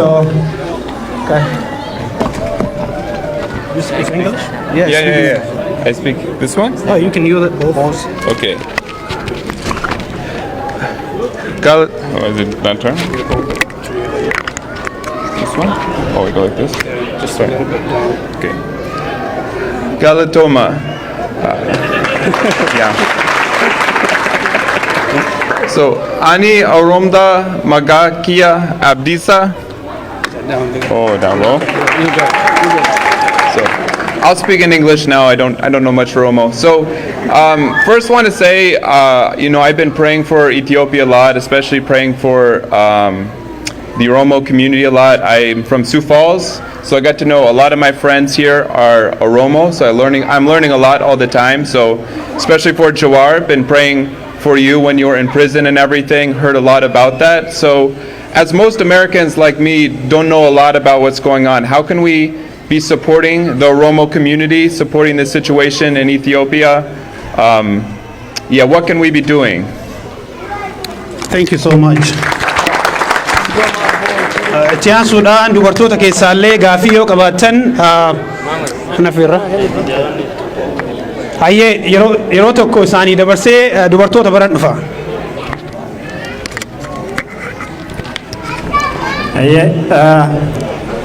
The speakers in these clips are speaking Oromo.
So, okay. You speak English? Yeah, yeah. I speak this one? Oh, you can use it both. Okay. Oh, is it that turn? This one? Oh, we go like this? Just Sorry. a little bit down. Okay. Galatoma. Yeah. So, Ani Oromda Magakia Abdisa. Down there. Oh, down low. You go. You go. So, I'll speak in English now. I don't know much Oromo. So, first, want to say, I've been praying for Ethiopia a lot, especially praying for the Oromo community a lot. I'm from Sioux Falls, so I got to know a lot of my friends here are Oromo. So I'm learning a lot all the time. So, especially for Jawar, been praying for you when you were in prison and everything. Heard a lot about that. So, as most Americans like me don't know a lot about what's going on, how can we be supporting the Oromo community, supporting the situation in Ethiopia? Yeah, what can we be doing? Thank you so much. Itti aansuudhaan dubartoota keessaallee gaafii yoo qabaattan nafirra. Hayyee, yeroo tokko isaanii dabarsee dubartoota baran dhufa. Ayyee,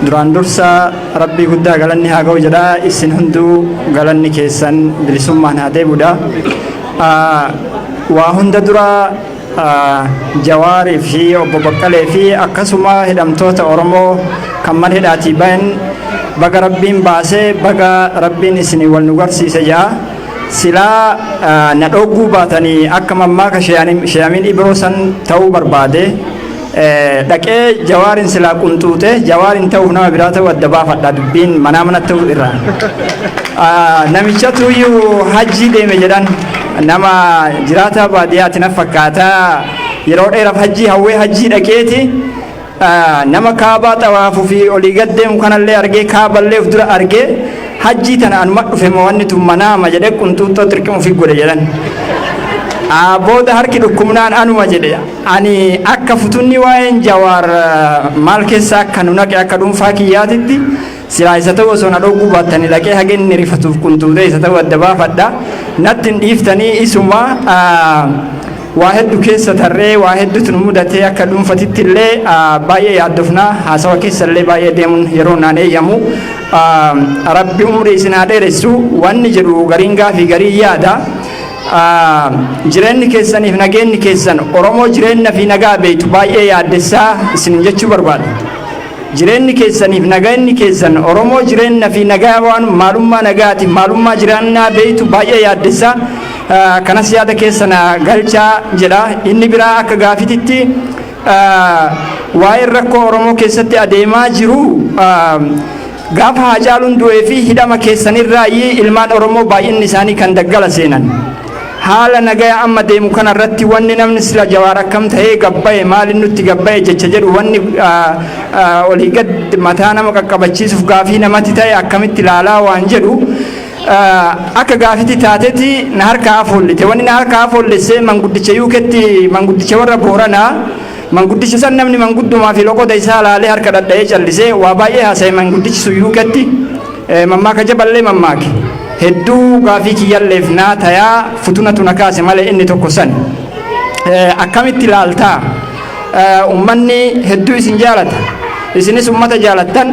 duraan dursa rabbii guddaa galanni haa ga'u jedha. Isin hunduu galanni keessan bilisummaan haa deebi'udha. Waa hunda dura Jawaarii fi obbo Baqqalee fi akkasuma hidhamtoota Oromoo kan mana hidhaatii bahan baga rabbiin baasee, baga rabbiin isinii wal nu garsiise jedha. Silaa na dhogguu baatanii akka mammaaka Sheeyamiin Ibroo san ta'uu barbaade. Dhaqee Jawaarin silaa qunxuute, Jawaarin ta'uuf nama biraa ta'uu adda baafadha, dubbiin manaa mana ta'uu irraa. Namichatu iyyuu hajjii deeme jedhan, nama jiraata baadiyyaati na fakkaataa, yeroo dheeraaf hajjii hawwee hajjii dhaqeeti nama kaabaa xawaafuu fi olii gad deemu kanallee argee, kaaballee of dura argee, hajjii tana anuma dhufe moo wanni tun manaama jedhee qunxuuxxoo tirqimu fi godhe jedhan. Booda harki dhukkubnaan anuma jedhe. Ani akka futunni waa'een Jawaar maal keessa akka nu naqe, akka dhuunfaa kiyyaatitti silaa isa ta'u osoo na dhogguu baattanii dhaqee haga inni rifatuuf qunxuutee isa ta'u adda baafadha. Natti hin dhiiftanii isuma waa hedduu keessa tarree waa hedduutu nu mudatee, akka dhuunfatitti illee baay'ee yaaddofnaa, haasawa keessa illee baay'ee deemuun yeroo naan eeyyamu. Rabbi umrii isin haa dheeressu wanni jedhu gariin gaafii garii yaada. Jireenyi keessaniif nageenyi keessan Oromoo jireenya fi nagaa beektu baay'ee yaaddessaa isin jechuu barbaada. Jireenyi keessaniif nageenyi keessan Oromoo jireenya fi nagaa waan maalummaa nagaatiif maalummaa jiraannaa beektu baay'ee yaaddessaa. Kanas yaada keessa na galchaa jedha. Inni biraa akka gaafititti waa'ee rakkoo Oromoo keessatti adeemaa jiru, gaafa Haacaaluun du'ee fi hidhama keessanirraayyii ilmaan Oromoo baay'inni isaanii kan daggala seenan. Haala nagaya amma deemu kanarratti wanni namni sila Jawaar akkam ta'ee gabbaye, maaliin nutti gabbaye jecha jedhu, wanni olii gad mataa nama qaqqabachiisuuf gaafii namatti ta'e akkamitti ilaalaa waan jedhu akka gaafiti taatetti na harkaa afollite. Wanni na harkaa afollissee manguddicha yuuketti, manguddicha warra Booranaa, manguddicha san namni manguddumaa fi loqoda isaa laalee harka dhadha'ee callisee waa baay'ee haasa'e. Manguddichi sun yuuketti mammaaka jaballee mammaake hedduu gaafii kiyyalleef naa tayaa futunatu na kaase malee inni tokko san. Akkamitti ilaaltaa? Ummanni hedduu isin jaalata. Isinis ummata jaalattan.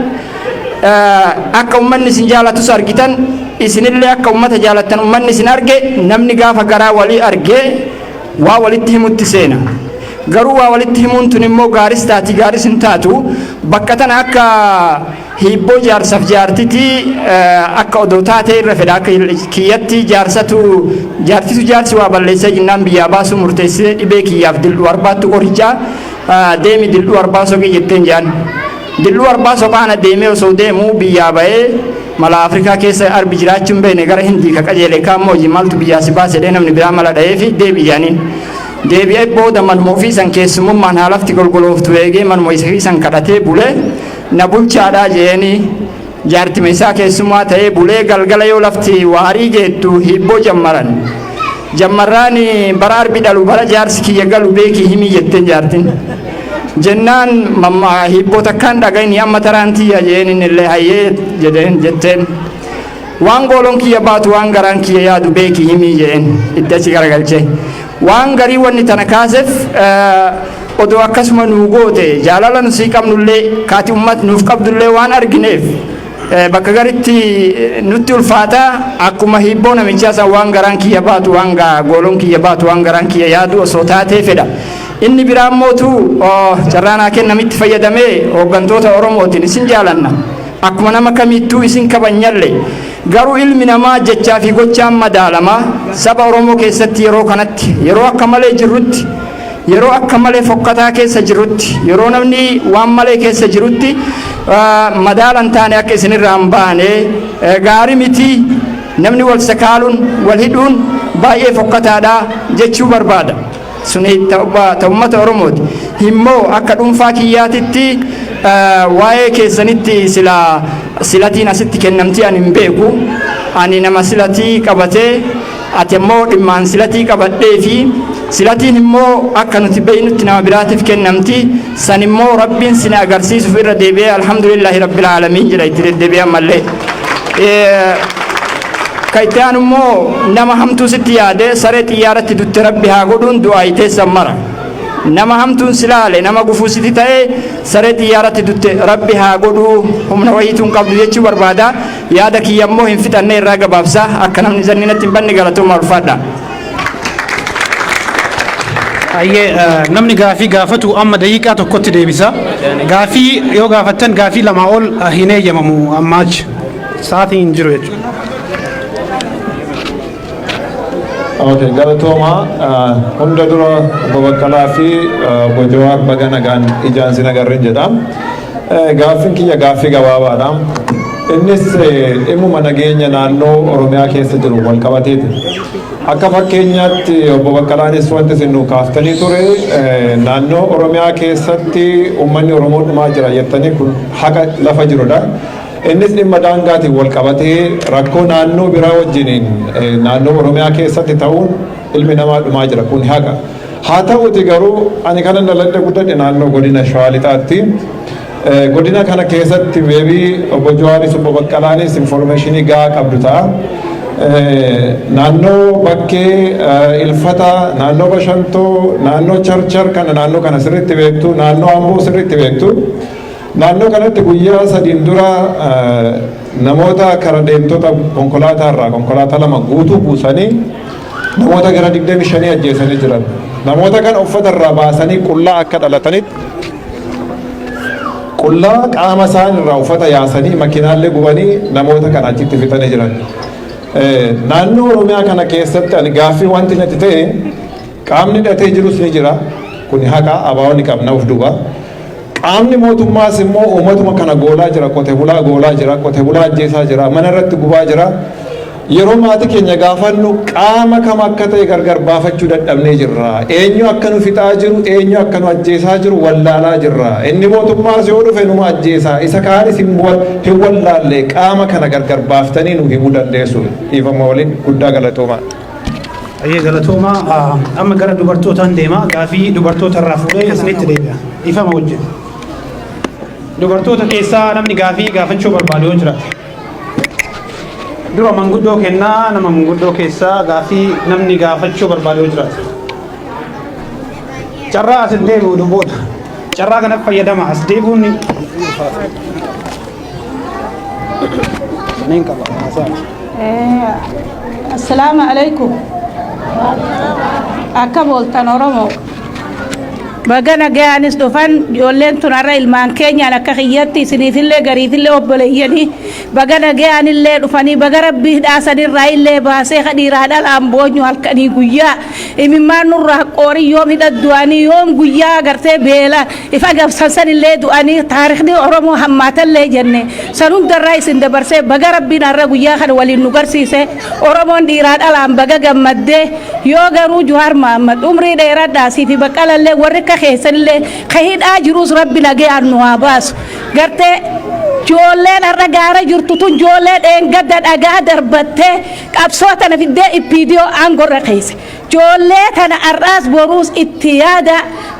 Akka ummanni isin jaalatus argitan, isinillee akka ummata jaalattan ummanni isin arge. Namni gaafa garaa walii argee waa walitti himutti seena. Garuu waa walitti himuun tun immoo gaaris taati gaaris hin taatu. Bakka tana akka hiibboo jaarsaaf jaartitii akka odoo taatee irra fedha. Akka kiyyatti jaarsatu jaartitu jaarsi waa balleessee jinnaan biyyaa baasuu murteessee, dhibee kiyyaaf dildhuu arbaattu qorichaa, deemi dildhuu arbaa soqii jetteen jaan. Dildhuu arbaa soqaana deemee osoo deemu biyyaa ba'ee mala Afrikaa keessa arbi jiraachuu hin beekne gara Hindii ka qajeele. Kaammoo hojii maaltu biyyaa si baase jedhee namni biraa mala dha'ee fi deebi jaaniin. Deebi'ee booda manuma ofii san keessummaan haalafti golgolooftu eegee manuma ofii san kadhatee bulee, na bulchaadhaa jeeni jaartima isaa keessummaa ta'ee bulee, galgala yoo lafti waarii geettu hiibboo jammaran. Jammarraan bara arbi dhalu bara jaarsi kiyya galu beekii himii jetteen jaartin. Jennaan mamma hibboo takkaan dhagayni, amma taraan tiyya jeen. Inni illee hayyee jedheen jetteen. Waan gooloon kiyya baatu, waan garaan kiyya yaadu beeki himii jeen itti achi garagalche. Waan garii wanni tana kaaseef, odoo akkasuma nuu goote, jaalala nu sii qabnullee, kaati ummat nuuf qabdullee waan argineef, bakka garitti nutti ulfaata. Akkuma hibboo namichaa san, waan garaan kiyya baatu, waan gooloon kiyya baatu, waan garaan kiyya yaadu osoo taatee fedha. Inni biraan mootu carraanaa kennamitti fayyadamee hooggantoota Oromootiin isin jaalanna. Akkuma nama kamittuu isin kabajnalle, garuu ilmi namaa jechaa fi gochaan madaalama. Saba Oromoo keessatti yeroo kanatti, yeroo akka malee jirrutti, yeroo akka malee fokkataa keessa jirutti, yeroo namni waan malee keessa jirutti, madaalan taane akka isinirraa hin baane gaarii miti. Namni wal sakaaluun, wal hidhuun baay'ee fokkataadha jechuu barbaada. Suni ta uummata Oromooti. Immoo akka dhuunfaa kiyyaatitti, waa'ee keessanitti sila silatiin asitti kennamtii ani hin beeku. Ani nama silatii qabatee, ati immoo dhimmaan silatii qabadhee fi silatiin immoo akka nuti beeynutti nama biraatiif kennamti. San immoo Rabbiin sina agarsiisuuf irra deebi'ee alhamdulillahi rabbil aalamiin jedha, itti deddeebi'ee ammallee. Ka itti aanu immoo, nama hamtuu sitti yaade saree xiyyaaratti dutte Rabbi haa godhuun du'aa teessan mara. Nama hamtuun si laale, nama gufuu sitti ta'e, saree xiyyaaratti dutte Rabbi haa godhuu, humna wayiituun qabdu jechuu barbaada. Yaada kiyya immoo hin fixanne, irraa gabaabsa, akka namni zanninatti hin banne. Galatooma, ulfaadha. Ayyee, namni gaafii gaafatu amma daqiiqaa tokkotti deebisa. Gaafii yoo gaafattan gaafii lamaa ol hin eeyyamamu, ammaa achi. Sa'aatiin hin jiru jechuudha. Okay, galatooma. Hunda dura obbo Baqqalaa fi obbo Jawaar, baga nagaan ijaan sin agarren jedha. Gaaffiin kiyya gaaffii gabaabaadha. Innis dhimmuma nageenya naannoo Oromiyaa keessa jiru wal qabateeti. Akka fakkeenyaatti obbo Baqqalaanis wanti isin nu kaaftanii ture, naannoo Oromiyaa keessatti uummanni Oromoo dhumaa jira jettanii, kun haqa lafa jirudha. Innis dhimma daangaatiin wal qabatee rakkoo naannoo biraa wajjiniin naannoo Oromiyaa keessatti ta'uun ilmi namaa dhumaa jira, kun haqa. Haa ta'uti garuu ani kanan dhaladhe guddadhe naannoo godina Shawaa Lixaatti. Godina kana keessatti maybe obbo Jawaaris obbo Baqqalaanis information gahaa qabdu ta'a. Naannoo bakkee Ilfata, naannoo Bashantoo, naannoo Charchar kana, naannoo kana sirriitti beektu, naannoo Amboo sirriitti beektu. Naannoo kanatti guyyaa 3n dura namoota kara deemtota konkolaataa irraa konkolaataa lama guutuu buusanii namoota gara 25 ajjeesanii jiran. Namoota kana uffata irraa baasanii qullaa akka dhalatanitti qullaa qaama isaan irraa uffata yaasanii, makinaallee gubanii, namoota kana achitti fixanii jiran. Naannoo Oromiyaa kana keessatti ani gaaffii wanti natti ta'e, qaamni hidhatee jirus ni jira. Kun haqa abaa'oo ni qabna of duuba. Qaamni mootummaas immoo uummatuma kana goolaa jira, qote bulaa goolaa jira, qote bulaa ajjeesaa jira, mana irratti gubaa jira. Yeroo maatii keenya gaafannu qaama kam akka ta'e gargar baafachuu dadhabnee jirra. Eenyu akka nu fixaa jiru, eenyu akka nu ajjeesaa jiru wallaalaa jirra. Inni mootummaas yoo dhufe numa ajjeesaa. Isa kaanis hin wallaalle. Qaama kana gargar baaftanii nu himuu dandeessu. Dhiifama waliin, guddaa galatoomaa. Ayyee, galatoomaa. Amma gara dubartootaan deema. Gaafii dubartoota irraa fuudhee isinitti deebi'a. Dhiifama wajjin. Dubartoota keessaa namni gaafii gaafachuu barbaadu yoo jiraate. Dura manguddoo kennaa, nama manguddoo keessaa gaafii namni gaafachuu barbaadu yoo jiraate. Carraa as hin deebi'u dubboota. Carraa kanatti fayyadama, as deebi'uun ni ulfaata. Saneen qaba haasaa. Assalaamu alaikum. Akka booltan Oromoo. Baga nagayaanis dhufan. Ijoolleen tun har'a ilmaan keenyaan akka kiyyatti isiniifillee gariifillee obboleeyyanii, baga nagayaanillee dhufanii, baga Rabbii hidhaasanirraa illee baasee. Kadhiiraa dhalaan boonyu halkanii guyyaa imimmaan nurraa qoorii, yoom hidha du'anii, yoom guyyaa gartee beela ifa gabsan sanillee du'anii, taarikni Oromoo hammaatallee jenne, san hundarraa isin dabarsee, baga Rabbiin har'a guyyaa kana waliin nu garsiise. Oromoon dhiiraa dhalaan baga gammaddee. Yoo garuu Jawaar Mahammad umrii dheeradhaa, sii fi Baqqalallee, warri akka keessanillee ka hidhaa jirus Rabbi nagayaan nu haa baasu. Gartee ijoolleen har'a gaara jirtu tun ijoollee dheengadda dhagaa darbattee qabsoo tana fiddee ippiidiyoo aangorra keesse. Ijoollee tana har'aas boruus itti yaada.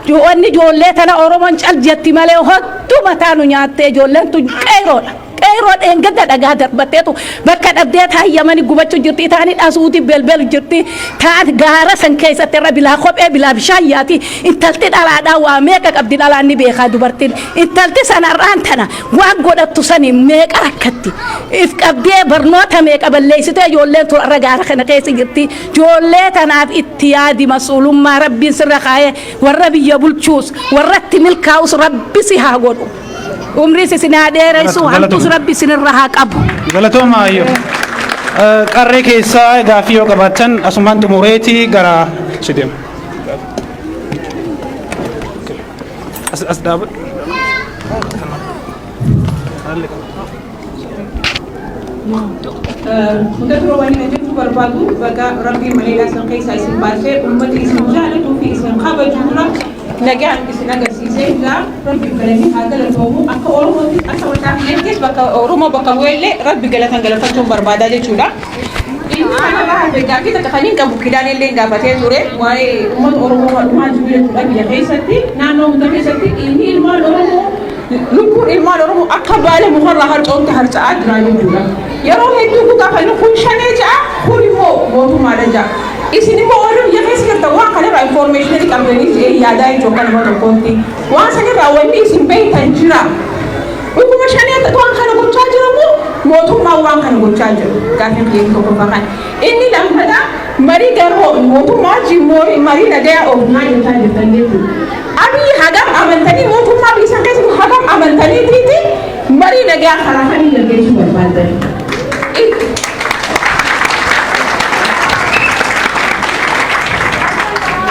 Wanni ijoollee tana Oromoon cal jetti malee hottu mataa nu nyaattee. Ijoolleen tun qeeroodha. Qeeroo dheengadda dhagaa darbatteetu bakka dhabdee taayyamanii gubachuu jirti. Taani dhasuuti belbelu jirti. Taan gaara san keessatti irra bilaa kophee, bilaa bishaan yaati. Intalti dhalaadhaa waa meeqa qabdi? Dhalaan ni beekaa. Dubartiin intalti san har'aan tana waan godhattu sani meeqa rakkatti if qabdee, barnoota meeqa balleessitee ijoolleen tun irra gaara kana keessa jirti. Ijoollee tanaaf itti yaadi. Mas'uulummaa Rabbiin sirra kaayee warra biyya bulchuus warratti milkaa'us Rabbi si haa godhu. Umriis isin haa dheeressu, hamtuus Rabbi isinirra haa qabu. Galatooma ayyo. Qarree keessaa gaaffii yoo qabaattan asumaan xumureeti gara si deema. As dhaabadhu. Hunda dura wanni na jechuu barbaadu, baga Rabbiin maleedaa isin keessaa isin baasee uummata isin jaalatuu fi isin kabaju dura nagaan isin agarsiisee jira. Rabbiin galanii haa galatoomu. Akka Oromootis, akka mataa kiyyattis, bakka Oromoo bakka bu'ellee Rabbi galatan galafachuun barbaadaa jechuudha. Inni kanarraa hafe gaaffii takka kan hin qabu, Kidaan illee gaafatee ture, waa'ee uummata Oromoo dhumaa jiru jechuudha. Biyya keessatti, naannoo hunda keessatti inni ilmaan Oromoo, lubbuun ilmaan Oromoo akka baala mukarraa harca'utti harca'aa jira jechuudha. Yeroo hedduu kun gaafa inni kun shanee ja'a, kun immoo mootummaadha ja'a. Isin immoo warri biyya keessa jirtan waan kanarraa information qabdanii jedhee yaadaa jechuudha akka nama tokkootti. Waan sanirraa wanni isin beektan jira. Dhuguma shanee waan kana gochaa jira moo mootummaan waan kana gochaa jiru? Gaaffiin kiyya tokkoffaa kana. Inni lammataa, marii garuu mootummaa wajjin marii nagayaa oofnaa jechaa jirtan jechuudha. Abiyyi hagam amantanii, mootummaa biyya san keessatti hagam amantaniitiiti marii nagaa karaa kamii gaggeessuu barbaaddan?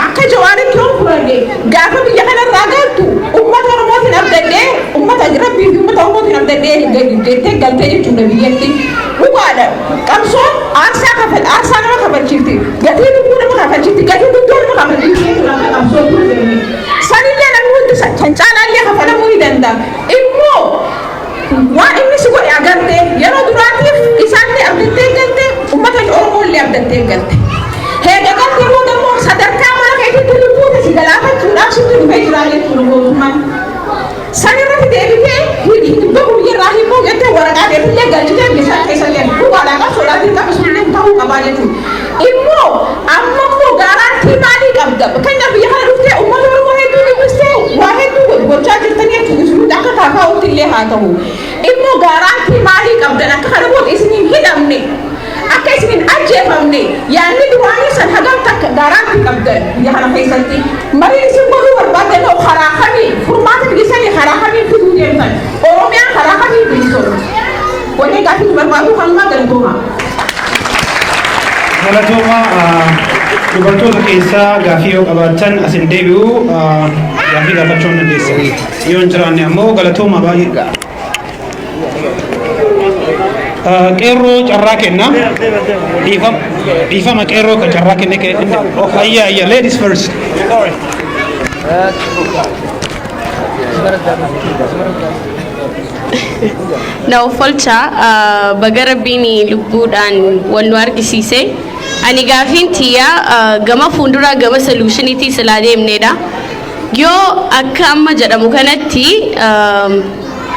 Akka Jawaaritti yoon fudhadhe, gaafa biyya kanarraa galtu uummata Oromootiin abdadhee, uummata Rabbii fi uummata Oromootiin abdadhee jettee galtee jechuudha biyyatti. Dhugaadha. Qabsoon aarsaa kafal, aarsaa nama kafalchiifti. Gatii lubbuu nama kafalchiifti. Gatii guddoo nama kafalchiifti jechuudha akka qabsoon kun. Sanillee namni hundi kan caalaallee kafalamuu ni danda'a. Immoo waan inni si godhe agartee, yeroo duraatiif isaallee abdattee galte, uummata Oromoo illee abdattee galte. Heega galtee booda immoo sadarkaa mana keetitti lubbuu si galaafachuudhaaf sitti dhufee jira jechuudha mootummaan. San irratti deebitee hin bahu, biyyarraa hin bahu jettee waraqaa deebitee galchitee bishaan keessallee dhugaadhaan qabsoodhaan dirqama sunillee ta'uu qabaa jechuudha. Immoo amma immoo guarantee maalii qabda? Fakkeenyaaf, biyya kana dhuftee uummata Oromoo hedduu dubbistee waa hedduu gochaa jirtanii jechuudha. Isin akka kaafaa'utti illee haa ta'u. Immoo guarantee maalii qabdan akka kana booda isiniin hidhamne? Akka isiniin ajjeefamne yaadni duraanii san hagam takka guarantee qabdan biyya kana keessatti? Mariin isin godhuu barbaadan hoo karaa kamii? Furmaata biyya sanii karaa kamii fiduu deemtan? Oromiyaan karaa kamii bilisoomti? Wanni gaaffii barbaadu kanumaa. Galatooma. Galatooma. Dubartoota keessaa gaaffii yoo qabaattan asin deebi'u gaaffii gaafachuu hin dandeessan. Yoo hin jiraanne ammoo galatooma baay'ee. Qeerroo carraa kenna. Dhiifama, dhiifama, qeerroo kan carraa kenne. Oh, ayya, ayya, ladies first. Sorry. Na offolcha, baga Rabbiin lubbuudhaan wal nu argisiise. Ani gaafiin tiyyaa gama fuulduraa, gama solutioniitii silaa deemnedha. Yoo akka amma jedhamu kanatti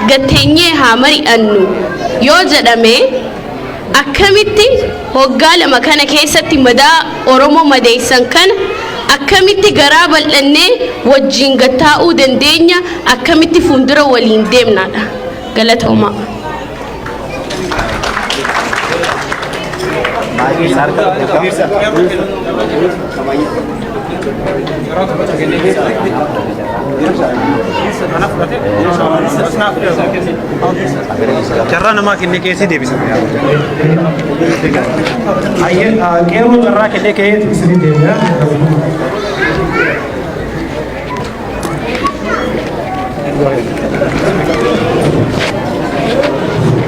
gatteenyee haa mari'annu yoo jedhame, akkamitti hoggaa 2 kana keessatti madaa Oromoo madeessan kana akkamitti garaa bal'annee wajjiin gattaa'uu dandeenya? Akkamitti fuuldura waliin deemnaadha? Galatoomaa. Carraa namaa kennee keessi deebisa. Qeerroo carraa kennee ka'ee isinii deebi'a.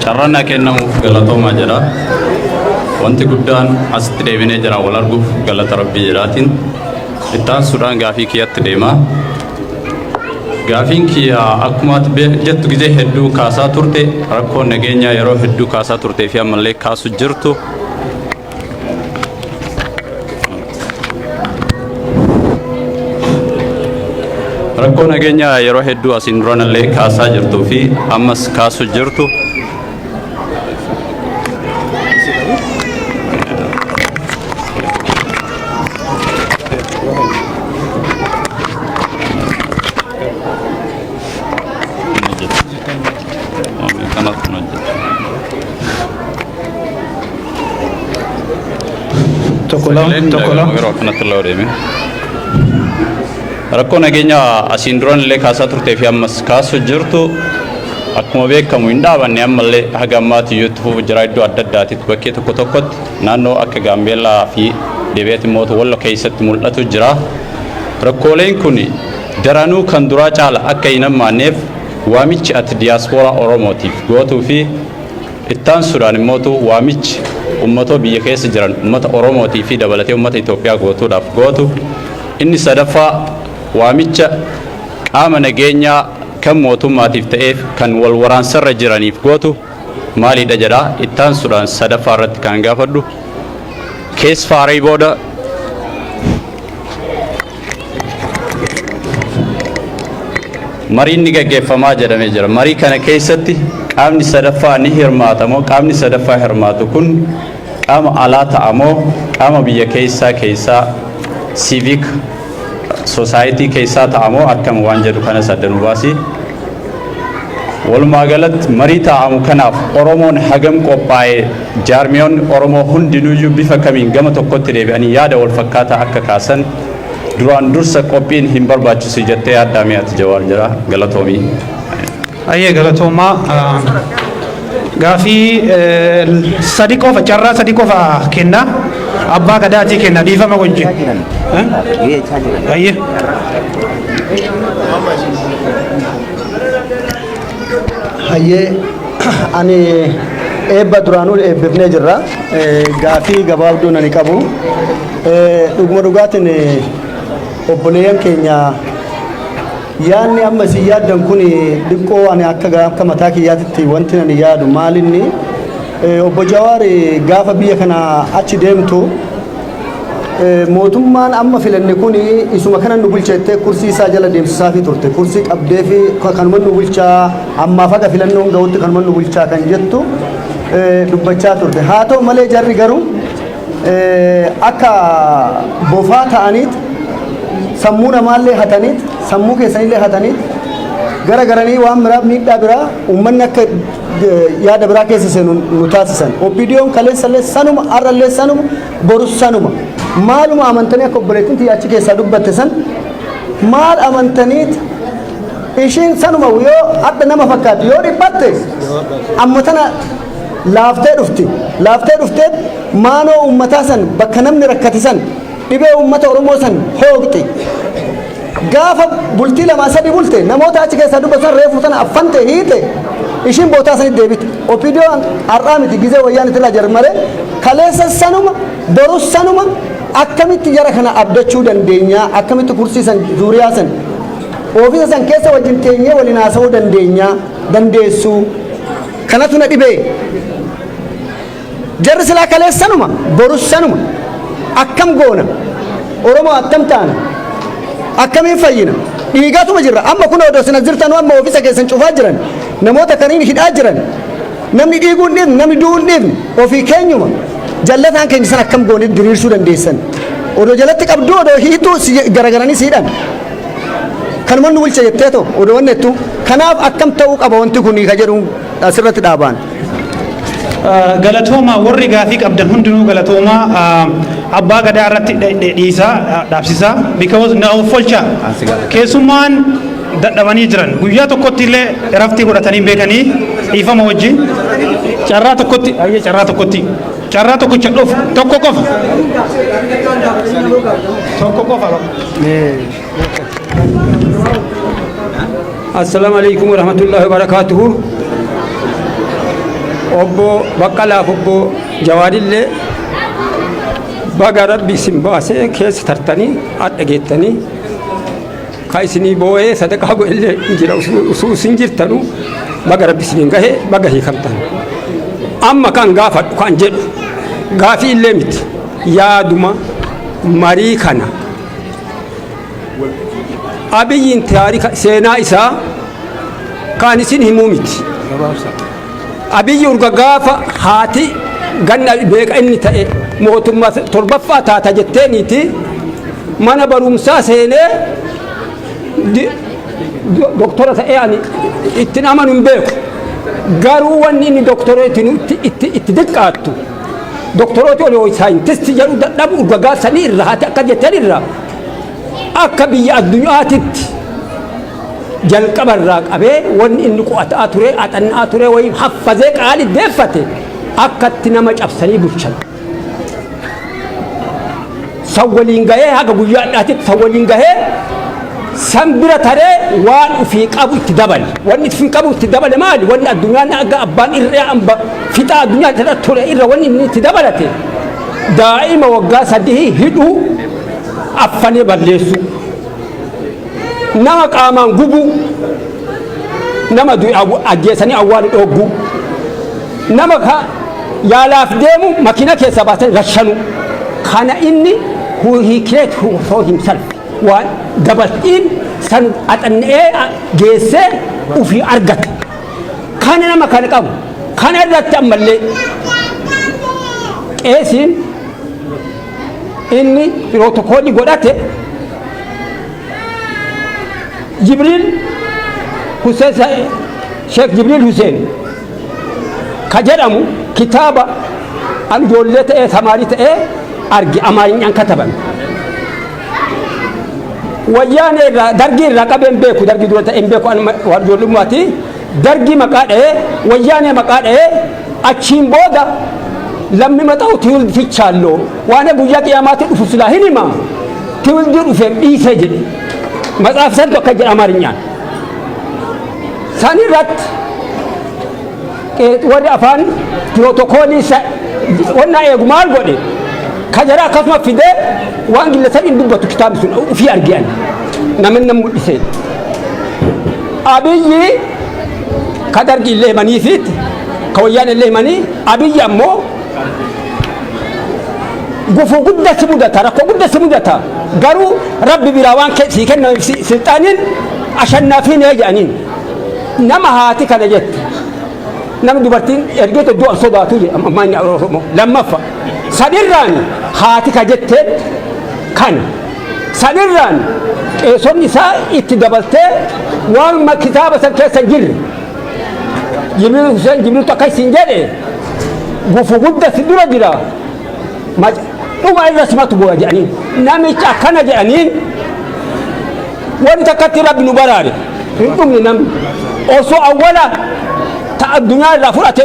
Carraan naa kennamuuf galatoomaa jedha. Wanti guddaan asitti deebinee jira wal arguuf galata Rabbii jedhaatiin. Itti aansuudhaan gaafii kiyyatti deema. Gaafiin kiyya akkuma ati jettu gizee hedduu kaasaa turte, rakkoon nageenyaa yeroo hedduu kaasaa turtee fi ammallee kaasu jirtu. Rakkoo nageenyaa yeroo hedduu asiin duranallee kaasaa jirtuu fi ammas kaasu jirtu. Tokko lama, tokko lama. Yeroo akkanatti illee odeeme. Rakkoo nageenyaa asiin duran illee kaasaa turtee fi ammas kaasu jirtu akkuma beekamu hin dhaabanne, ammallee haga ammaatti iyyuu itti fufuu jira. Iddoo adda addaatitti, bakkee tokko tokkotti, naannoo akka Gaambeellaa fi deebi'eeti immoo Wallo keessatti mul'atu jira. Rakkooleen kun daranuu kan duraa caala akka hin hammaanneef waamichi ati diyaaspooraa Oromootiif gootuu fi ittaan Sudaan immootu waamichi uummatoo biyya keessa jiran uummata Oromootii fi dabalatee uummata Itoophiyaa gootuudhaaf gootu. Inni sadaffaa, waamicha qaama nageenyaa kan mootummaatiif ta'eef kan wal waraansarra jiraniif gootu maalidha jedha. Ittaan Sudaan sadaffaa irratti kan gaafadhu, kees faarii booda mariin ni gaggeeffamaa jedhamee jira. Marii kana keessatti qaamni sadaffaa ni hirmaata moo, qaamni sadaffaa hirmaatu kun qaama alaa ta'a moo, qaama biyya keessaa keessaa civic society keessaa ta'a moo, akkam waan jedhu kanas adda nu baasi. Walumaa galatti marii taa'amu kanaaf Oromoon hagam qophaa'ee, jaarmiyoonni Oromoo hundinuyyuu bifa kamiin gama tokkotti deebi'anii yaada wal fakkaataa akka kaasan duraan dursa qophiin hin barbaachisu jettee yaaddaa mi'aati Jawaar jira. Galatoomii. Ayyee, galatoomaa. Gaafii sadi qofa, carraa sadi qofa kenna. Abbaa gadaatii kenna, dhiifama wajjin. Ayyee. Hayyee, ani eebba duraanuu eebbifnee jirra. Gaafii gabaabduu nani qabu. Dhuguma dhugaatiin obboleeyyan keenya, yaadni amma isin yaaddan kun dhiqqoo ani akka mataa kiyyaatitti wanti ani yaadu maalinni, obbo Jawaar, gaafa biyya kana achi deemtu mootummaan amma filanne kun isuma kana nu bulcheettee kursii isaa jala deemsisaafii turte. Kursii qabdee fi kanuma nu bulchaa, ammaaf haga filannoon gahutti kanuma nu bulchaa kan jettu dubbachaa turte. Haa ta'u malee jarri garuu akka bofaa ta'aniit sammuu namaallee hataniit, sammuu keessanillee hataniit gara garanii waan biraa, miidhaa biraa, uummanni akka yaada biraa keessa seenu nu taasisan. OPDOn kaleessallee sanuma, har'allee sanuma, borus sanuma. Maaluma amantanii, akka obboleettiin tiyya achi keessaa dubbatte san, maal amantaniit ishiin sanuma yoo adda nama fakkaatti, yoo dhiphatte amma tana laaftee dhufti. Laaftee dhuftee maanoo uummataa san, bakka namni rakkate san, dhibee uummata Oromoo san hooqxi. Gaafa bultii lamaa sadi bulte, namoota achi keessaa dubbatan reefu tana affante hiite, ishiin bootaa sanitti deebite. OPDOn har'aa miti, gizee wayyaan itti jar malee kaleessa sanuma, borus sanuma. Akkamitti jara kana abdachuu dandeenya? Akkamitti kursii san, zuuriyaa san, oofisa san keessa wajjin teenyee waliin haasa'uu dandeenya, dandeessuu? Kanatu na dhibee. Jarri silaa kaleessa sanuma, borus sanuma. Akkam goona? Oromoo akkam taana? Akkamiin fayyina? Dhiigaatuma jirra. Amma kun odoo sina jirtanu amma oofisa keessan cufaa jiran, namoota kaniin hidhaa jiran. Namni dhiiguu hin dhiibne, namni du'uu hin dhiibne, ofii keenyuma. Jallataan keenya san akkam goonee diriirsuu dandeessan? Odoo jalatti qabduu, odoo hiituu garagaranii siidhan. Kanuma nu bulcha jettee too odoo wanni jettu. Kanaaf akkam ta'uu qaba wanti kun ka jedhu asirratti dhaabaan. Galatooma, warri gaafii qabdan hundinuu galatooma. Abbaa gadaa irratti dhiisaa, dhaabsisaa, because na folcha keessummaan dadhabanii jiran guyyaa tokkotti illee raftii godhatanii beekanii. Dhiifama wajjin, carraa tokkotti, ayyee, carraa tokkotti, carraa tokkicha dhufu, tokko qofa, tokko qofa. Assalaamu alaikum warahmatullahi wabarakatuhu. Obbo Baqqalaaf obbo Jawaarillee baga Rabbi isin baasee keessa tartanii adda geettanii. Ka isinii boo'ee sadaqaa godhellee hin jira. Usuu isin jirtanuu baga Rabbi isiniin gahe, baga hiikamtan. Amma kan gaafadhu kan jedhu gaafii illee miti, yaaduma marii kana. Abiyyiin taarika seenaa isaa kan isin himuu miti. Abiyyi urga gaafa haati ganna beeka inni ta'e mootummaa torbaffaa taata jetteeniiti mana barumsaa seenee doktora ta'ee ani ittiin amanu hin beeku. Garuu wanni inni doktoreetiin itti diqqaattu, doktorooti olii saayintistii jedhu dadhabu, urga gaafsanii irra haati akka jetteen irra akka biyya addunyaatitti jalqaba irraa qabee wanni inni qo'ataa ture, axannaa ture, wayii haffazee qaali deeffate akkatti nama cabsanii bulchan. San waliin gahee haga guyyaa addaatitti san waliin gahee, san bira taree waan ufii qabu itti dabale. Wanni ufii qabu itti dabale maali? Wanni addunyaan akka abbaan irree amba fixaa addunyaa irra ture irra wanni inni itti dabalate daa'ima waggaa 3 hidhuu, affanee balleessuu, nama qaamaan gubuu, nama du'e ajjeesanii awwaalu dhogguu, nama ka yaalaaf deemu makiina keessa baasanii rashanu. Kana inni he create for himself, waan dabaltiin san axanna'ee geessee ufii argate. Kana nama kana qabu kana irratti ammallee qeesiin inni pirootokoolii godhate Jibriil Hussein, Sheekh Jibriil Hussein ka jedhamu, kitaaba an ijoollee ta'ee samaarii ta'ee arge, Amaarinyaan kataban. Wayyaanee irraa, Dargii irraa qabeen beeku, Dargii dura ta'een beeku, an waan ijoollummaati. Dargii maqaa dha'ee, Wayyaanee maqaa dha'ee, achiin booda lammi maxa'u ትውልድ ትቻለሁ, waan guyyaa qiyaamaatti dhufu silaa hin hima, ትውልድ dhufeef dhiisee jedhe. Matsaaf santu akka jedha Amaarinyaan. San irratti warri afaan pirootokoolii wanna eegu maal godhe? Ka jara akkasuma fidee waan gillatan hin dubbatu. Kitaabni sun ufii argiyan namni nam mul'ise. Abiyyi ka Dargi illee himaniifiit, ka Wayyaan illee himanii, Abiyyi ammoo gufuu guddaa si mudata, rakkoo guddaa si mudata, garuu Rabbi biraa waan sii kenname silxaaniin ashannaafiin jedhaniin. Nama haati kana jette, nama dubartiin ergeetu du'a sodaatu jedha ammaan Oromoo. Lammaffa sanirraan haati ka jetteen kana, sanirraan qeesonni isaa itti dabaltee waan kitaaba san keessa hin jirre, Jibriil Hussein Jibriiltu akka isin jedhe, gufuu guddaa si dura jira, dhuma irra simatu bu'a jedhaniin. Namicha akkana jedhaniin, wanti takkatti Rabbi nu baraare hin dhumne. Namni osoo awwala ta addunyaa irraa fudhate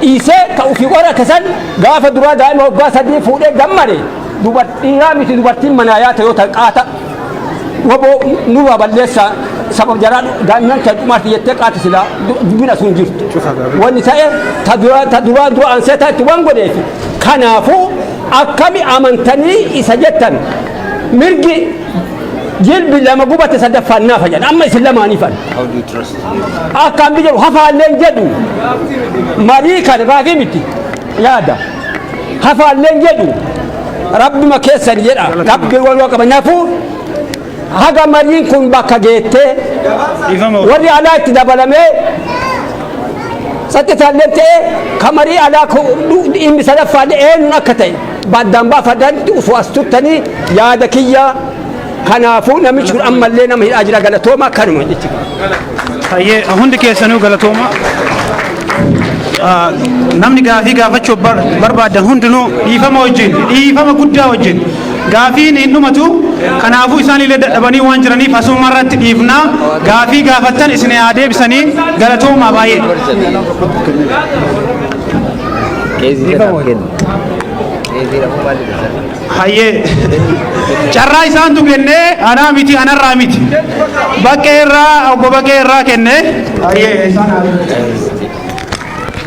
dhiisee ta ofii qorate san gaafa duraa daa'ima waggaa 3 fuudhee gammade, dhiiraa miti dubartiin manaa yaata yoo ta'e qaata waboo nurraa balleessa, sabab jaraa daa'imman kan dhumaatti jettee qaata silaa dubbiin asuun jirtu. Wanni ta'e ta duraa dura ansee ta'etti waan godheef, kanaafuu akkami amantanii isa jettan? Mirgi jilbi lama gubate sadaffaan naafa jedhan, amma isin lamaaniifan akka hambi jedhu hafaalleen jedhu, marii kana gaafii miti yaada hafaalleen jedhu, Rabbima keessan jedha, Rabbi wal qabanaafu haga mariin kun bakka geettee warri alaa itti dabalamee saxxitaalleen ta'e, ka marii alaa dhimmi sadaffaallee eenyuun akka ta'e baddaan baafadanitti osoo as turtanii yaada kiyya. Kanaafuu namichi kun ammallee nama hidhaa jira. Galatooma, kanuma jechuudha. Hayyee, hundi keessanuu galatooma. Namni gaafii gaafachuu barbaadan hundinuu dhiifama wajjin, dhiifama guddaa wajjin, gaafiin hin dhumatu. Kanaafuu isaan illee dadhabanii waan jiraniif asuma irratti dhiifnaa, gaafii gaafattan isin haa deebisanii. Galatoomaa baay'ee. Qeesii kennu. Qeesii rakkoo maal jedha? Hayyee, carraa isaantu kennee, anaa miti, anarraa miti, Baqqee irraa, obbo Baqqee irraa kenne. Hayyee, isaan haa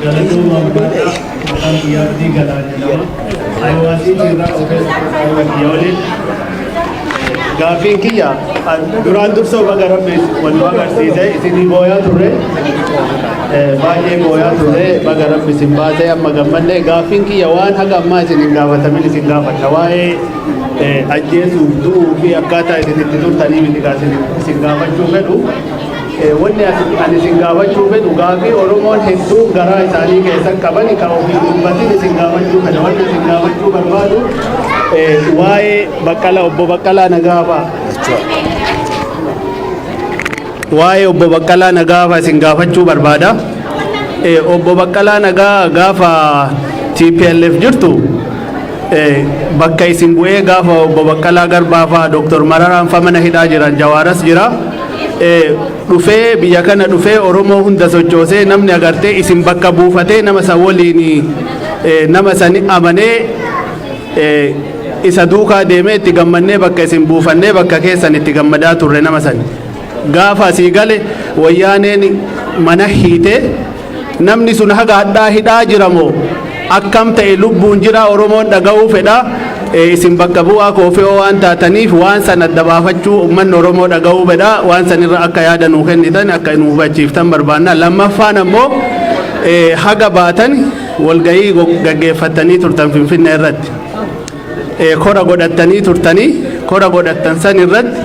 Galatooma Abbaadhaa, maqaan kiyya Abdii Galaa jedhama. Iowa City irraa ogeessa kiyya waliin. Gaaffiin kiyya duraan dursa baga Rabbi wal nu agarsiise, isinii booyaa turre. Baay'ee booyaa ture, baga Rabbi isin baasee, amma gammadne. Gaaffiin kiyya waan haga ammaa isin hin gaafatamin isin gaafadha. Waa'ee ajjeesuuf, du'uu fi akkaataa isin itti turtanii miti isin gaafachuu fedhu. Wanni ani isin gaafachuu fedhu gaafii Oromoon hedduun garaa isaanii keessan qaban kan ofii dubbatin isin gaafachuu fedha. Wanni isin gaafachuu barbaadu waa'ee Baqqalaa, obbo Baqqalaa Nagaa fa'a. Waa'ee obbo Baqqalaa Nagaa fa'a isin gaafachuu barbaada. Obbo Baqqalaa Nagaa gaafa TPLF jirtu bakka isin bu'ee, gaafa obbo Baqqalaa Garbaa fa'a, Dr. Mararaan fa'a mana hidhaa jiran, Jawaaras jira. Dhufee biyya kana dhufee Oromoo hunda sochoosee, namni agartee isin bakka buufatee, nama san waliin nama sani amanee isa duukaa deemee itti gammannee, bakka isin buufannee bakka keessan itti gammadaa turre nama sani. Gaafa asii gale Wayyaaneen mana hiitee, namni sun haga hadhaa hidhaa jiramoo akkam ta'e, lubbuun jira, Oromoon dhaga'uu fedha. Isin bakka bu'aa koofee waan taataniif waan san adda baafachuu uummanni Oromoo dhaga'uu fedha. Waan sanirra akka yaada nuu kennitan, akka nu hubachiiftan barbaanna. Lammaffaan ammoo haga baatan walgahii gaggeeffattanii turtan Finfinnee irratti. Kora godhattanii turtanii, kora godhattan san irratti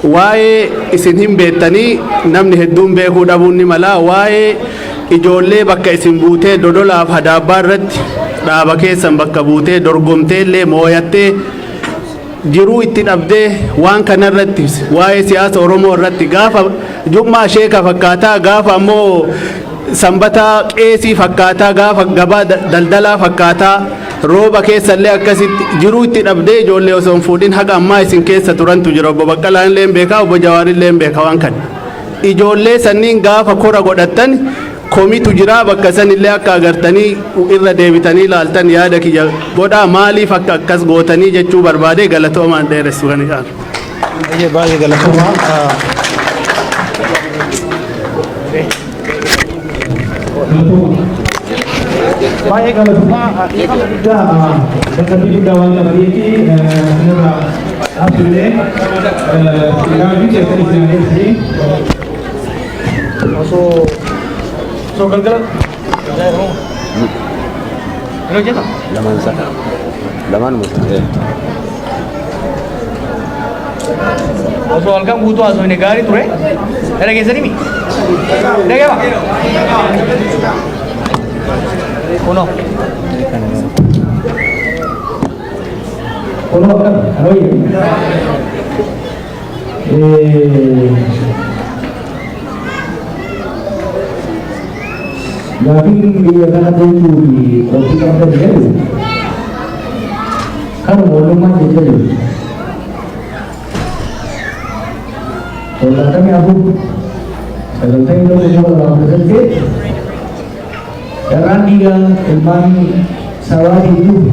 waa'ee isin hin beektanii, namni hedduun beekuu dhabuun ni mala, waa'ee ijoollee bakka isin buutee Dodolaaf Hadaabbaa irratti dhaaba keessan bakka buutee dorgomtee illee mooyattee jiruu itti dhabdee, waan kanarratti waa'ee siyaasa Oromoo irratti gaafa jummaa sheeka fakkaataa, gaafa ammoo sanbataa qeesii fakkaataa, gaafa gabaa daldalaa fakkaataa, rooba keessallee akkasitti jiruu itti dhabdee, ijoollee osoo hin fuudhin haga ammaa isin keessa turantu jira. Obbo Baqqalaan illee beekaa, obbo Jawaar illee beeka waan kana. Ijoollee sanniin gaafa kora godhattan komitu jira, bakka san illee akka agartanii irra deebitanii ilaaltan yaada kiyya godhaa. Maaliif akka akkas gootanii jechuu barbaade. Galatoomaan, dheeressu kan isaan. Baay'ee baay'ee galatoomaa. Baay'ee galatoomaa. Dhiifama guddaa, dadhabbii guddaa waan qabaniif isinirraa dhaabbillee gaaffii keessan isin adeemsisanii osoo galgala. Yeroo jedha. Lamaan isaa. Lamaanuma isaa. Osoo halkan guutuu haasofne gaarii ture. Dhageessanii mi? Dhageema. Kunoo. Kunoo akkam kanooyye. Gaafiin biyya kana bulchuu fi qophii qabdan jedhu kanuma wallummaan jecha jiru. 74, 91, 2018 carraan dhiiga ilmaan sabaatiin dhufe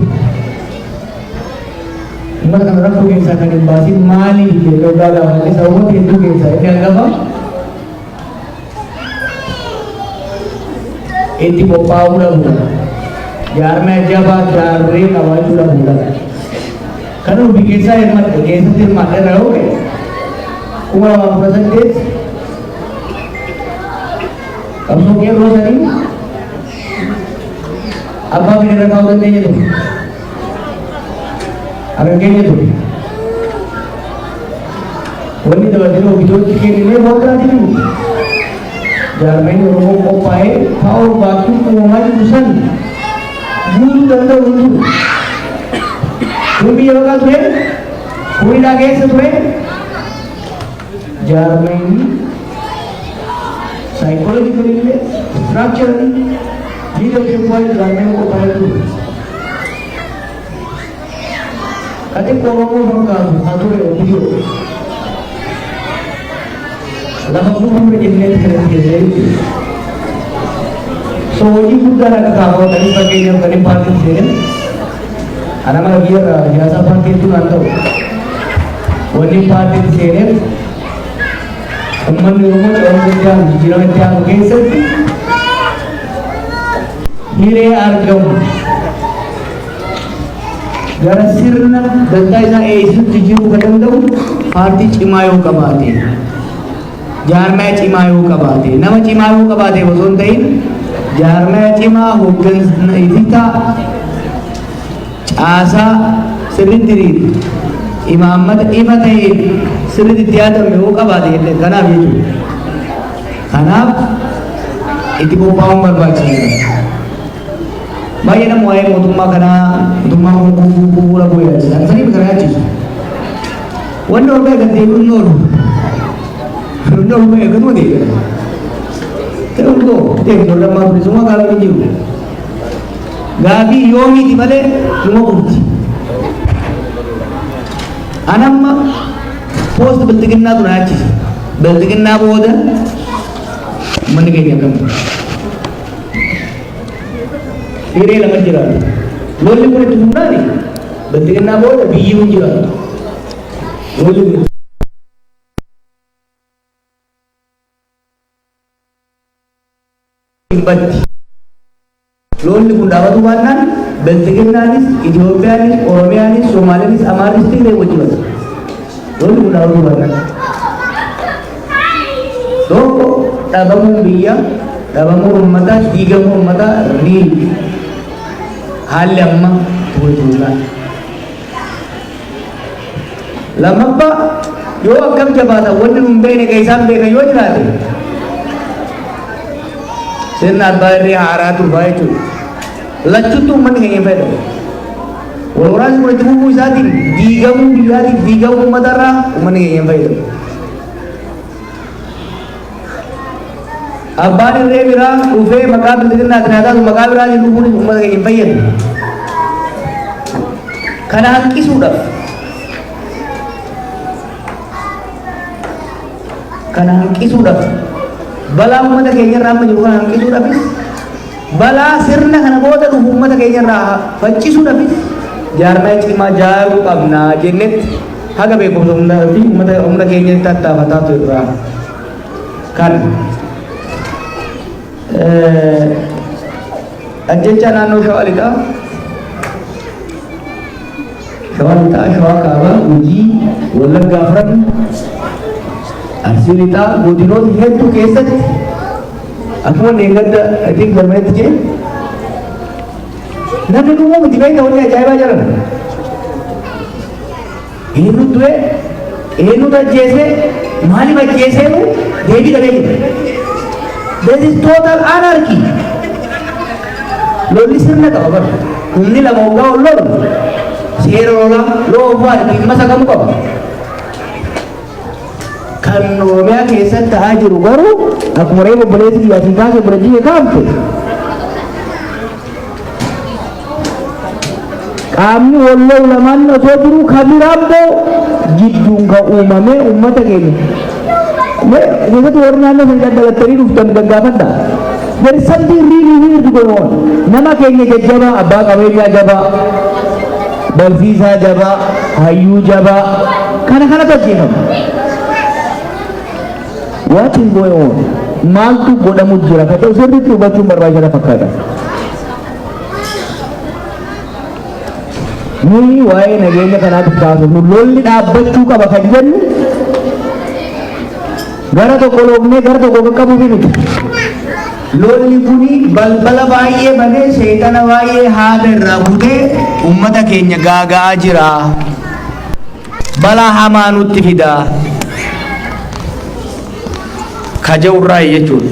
uummata kana rakkoo keessaa kan hin baasin maaliif jennee waggaa gaafanne, sababoota hedduu keessaa inni hangafa itti qophaa'uu dhabuudha. Jaarmaya jabaa jaarree qabaachuu dhabuudha. Kan nuti keessaa hirmaadhe keessatti hirmaadhe irraa yoo ka'e, 2018 qabsoo qeerroo sanii abbaa fedhe irra kaa'uu dandeenya ture. Harka keenya ture. Wanni dabalatee ofiitti kenninee waan biraatiin miti. Jaarmeen Oromoo qophaa'ee power vacuum uumamaa jiru san guutuu danda'u hin jiru. Kun biyya baqaa ture, kun hidhaa keessa ture. Jaarmeenyi psychologically illee, structurally, leadership wise jaarmeen qophaa'ee ture. Ka xiqqoo Oromoo fakkaatu haa ture ofiyyoo. Lafa buufamne jenneetti kan itti kennee jechuudha. So hojii guddaan akka kaafamanii, fakkeenyaaf kan paartiin seenan, ana mala biyya irraa siyaasaa paartii hedduu naan ta'u. Wanni paartiin seeneef uummanni Oromoo ce'umsa itti aanu, jijjiirama itti aanu keessatti hiree argamu gara sirna dantaa isaa eegsisutti jiruu kan danda'u paartii cimaa yoo qabaate. Jaarmaya cimaa yoo qabaate, nama cimaa yoo qabaate osoo hin ta'in, jaarmaya cimaa, hooggansa ifitaa, caasaa sirriitti diriire, imaammata ifa ta'ee sirriitti itti yaadame yoo qabaate jette kanaaf jechuudha. Kanaaf itti qophaa'uun barbaachisaadha. Baay'ee nama waa'ee mootummaa kanaa, mootummaa kun kufuu kufuu dhabuu yaachisa. Sanii kana yaachisu. Wanni ol ba'e gad deebi'uun hin oolu. Wanni ol ba'e gaduma deebi'a. Ta'e ol ga'u deemtu ol lammaa bilisummaa gaafii hin jiru. Gaafii yoomiiti malee numa kufti. Anamma post bilxiginnaatu na yaachisa. Bilxiginnaa booda uummanni keenya akkam? Hiree lama jiraatu. Lolli kun itti fufnaani bilxiginnaa booda biyyi hin jiraatu. Lolli kun hin baddi. Lolli kun dhaabatu baannaan bilxiginnaanis, Itoophiyaanis, Oromiyaanis, Soomaaleenis, Amaarris, Tigree wajji bada. Lolli kun dhaabatu baannaan. Tokko dhabamuun biyya, dhabamuu uummataa, diigamuu uummataa riil haalli amma tuultuullaan. Lammaffaa, yoo akkam jabaatan wanni nun beekne kan isaan beekan yoo jiraate, sirna abbaa irree haaraa dhufaa jechuudha. Lachuttuu uummanni keenya hin fayyadamu. Wal waraansi kun itti fufuu isaatiin diigamuu biyyaatiif diigamuu uummatarraa uummanni keenya hin fayyadamu. Abbaan irree biraa dhufee maqaa bilxiginnaatiin haa taatu, maqaa biraatiin dhufuunis uummata keenya hin fayyadu. Kana hanqisuudhaaf, kana hanqisuudhaaf, balaa uummata keenya irraa amma jiru kana hanqisuudhaafis, balaa sirna kana booda dhufu uummata keenya irraa faccisuudhaafis jaarmaya cimaa jaaruu qabna jennetti haga beekumsa humna fi uummata humna keenya tattaafataa turra. Kan ajjeechaa naannoo Shawaa Lixaa, Shawaa Lixaa, Shawaa Kaabaa, Gujii, Wallaggaa afran, Arsii Lixaa, godinoota hedduu keessatti akkuma deeggadda, I think Jarmanitti jee namni dhumuu miti. Beekta, wanni ajaa'ibaa jiran eenyu du'e, eenyutu ajjeese, maaliif ajjeeseenu deebii dhabee jira. There is total anarchy. Lolli sirna qaba bara. Humni lama hoggaa ol lolu seera lolaa, law of war ittiin masakamu qaba. Kan Oromiyaa keessatti ta'aa jiru garuu akkuma reefu obboleessi biyyaatiin kaase, obboleettii kaafte, qaamni wal lolu lamaan osoo jiru kan biraa immoo jidduun kan uumame uummata keenya. Keessatti warri naannoo sana daddalattanii dhuftan gaggaafadha. There is something really weird going on. Nama keenya jajjabaa, abbaa qabeenyaa jabaa, barsiisaa jabaa, hayyuu jabaa, kana kanatu ajjeefama. What is going on? Maaltu godhamu jira? Kan ta'u sirriitti hubachuun barbaachisaa fakkaata. Nuyi waa'ee nageenya kanaatiif kaasofnu, lolli dhaabbachuu qaba kan jennu, gara tokko loognee gara tokko qaqqabuuf miti. Lolli kuni balbala baay'ee banee, seexana baay'ee haada irraa kutee uummata keenya gaaga'aa jira. Balaa hamaa nutti fida. Kaja'urraa jechuudha.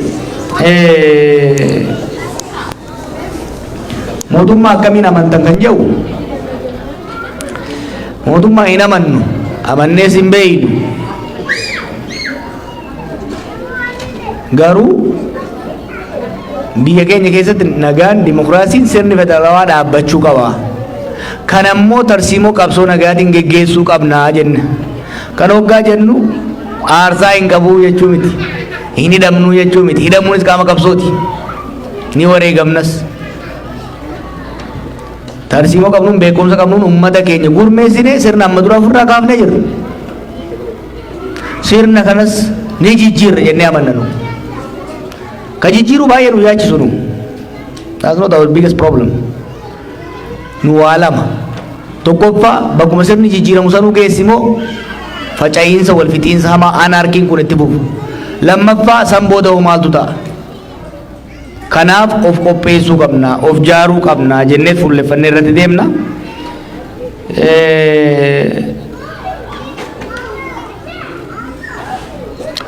Mootummaa akkamiin amantan kan jedhu, mootummaa hin amannu, amannees hin beeynu. Garuu biyya keenya keessatti nagaan, dimokiraasiin, sirni federaalawaa dhaabbachuu qaba. Kan ammoo tarsiimoo qabsoo nagaatiin geggeessuu qabnaa jenna. Kan hoggaa jennu aarsaa hin qabuu jechuu miti. Hin hidhamnuu jechuu miti. Hidhamuunis qaama qabsooti. Ni wareegamnas. Tarsiimoo qabnuun, beekumsa qabnuun uummata keenya gurmeessinee sirna amma dura ofirraa kaafnee jirra. Sirna kanas ni jijjiirra jennee amanna nu. Ka jijjiiruu baay'ee nu yaachisu nu. That's not our biggest problem. Nu waa lama. Tokkoffaa, bakkuma sirni jijjiiramu sanuu geessimoo faca'iinsa wal fixiinsa hamaa anarkiin kun itti fufu. Lammaffaa, san booda hoo maaltu ta'a? Kanaaf of qopheessuu qabna, of jaaruu qabna jennee fuulleffannee irratti deemna.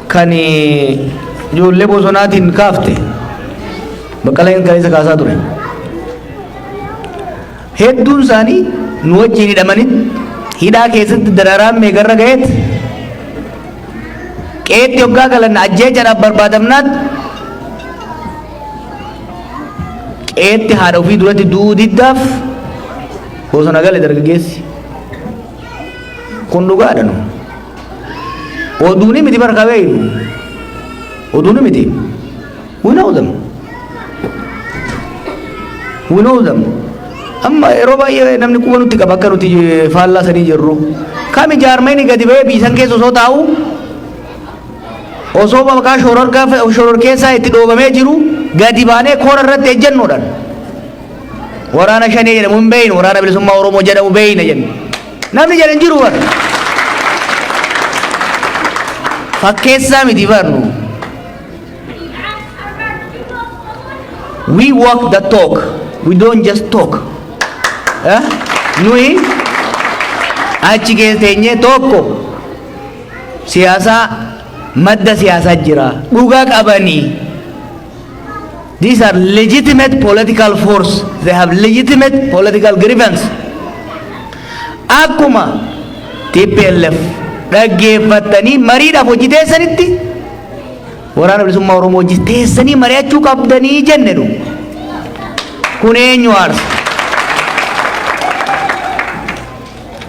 Kan ijoollee bosonaatiin kaafte Baqqalaan kaleessa kaasaa ture. Hedduun isaanii nu wajjin hidhamanii hidhaa keessatti dararaan meeqarra ga'eet qe'eetti hoggaa galan ajjeechaadhaaf barbaadamnaat qe'eetti haadha ofii duratti du'uu diddaaf bosona gale dargaggeessi. Kun dhugaadha nu. Oduuni miti bara kabeeynu. Oduuni miti. We know them. We know them. Amma yeroo baay'ee namni quba nutti qaba akka nuti faallaa sanii jirru. Kami jaarmayni gadi ba'ee biisan keessa osoo taa'u, osoo maqaa shororkeessaa itti dhoobamee jiru, gadi baanee koora irratti ejjennoodhaan waraana Shanee jedhamu hin beeynu, Waraana Bilisummaa Oromoo jedhamu beeyna jenne. Namni jedhan jiru bara. Fakkeessaa miti barnu. We walk the talk. We don't just talk. Eh? Nuyi achi keessa teenyee tokko siyaasaa madda siyaasaa jira. Dhugaa qabanii. These are legitimate political force. They have legitimate political grievance. Akkuma TPLF dhaggeeffattanii mariidhaaf hojii teessanitti, Waraana Bilisummaa Oromoo hojii teessanii mari'achuu qabdanii jenne nu. Kun eenyu aarsa?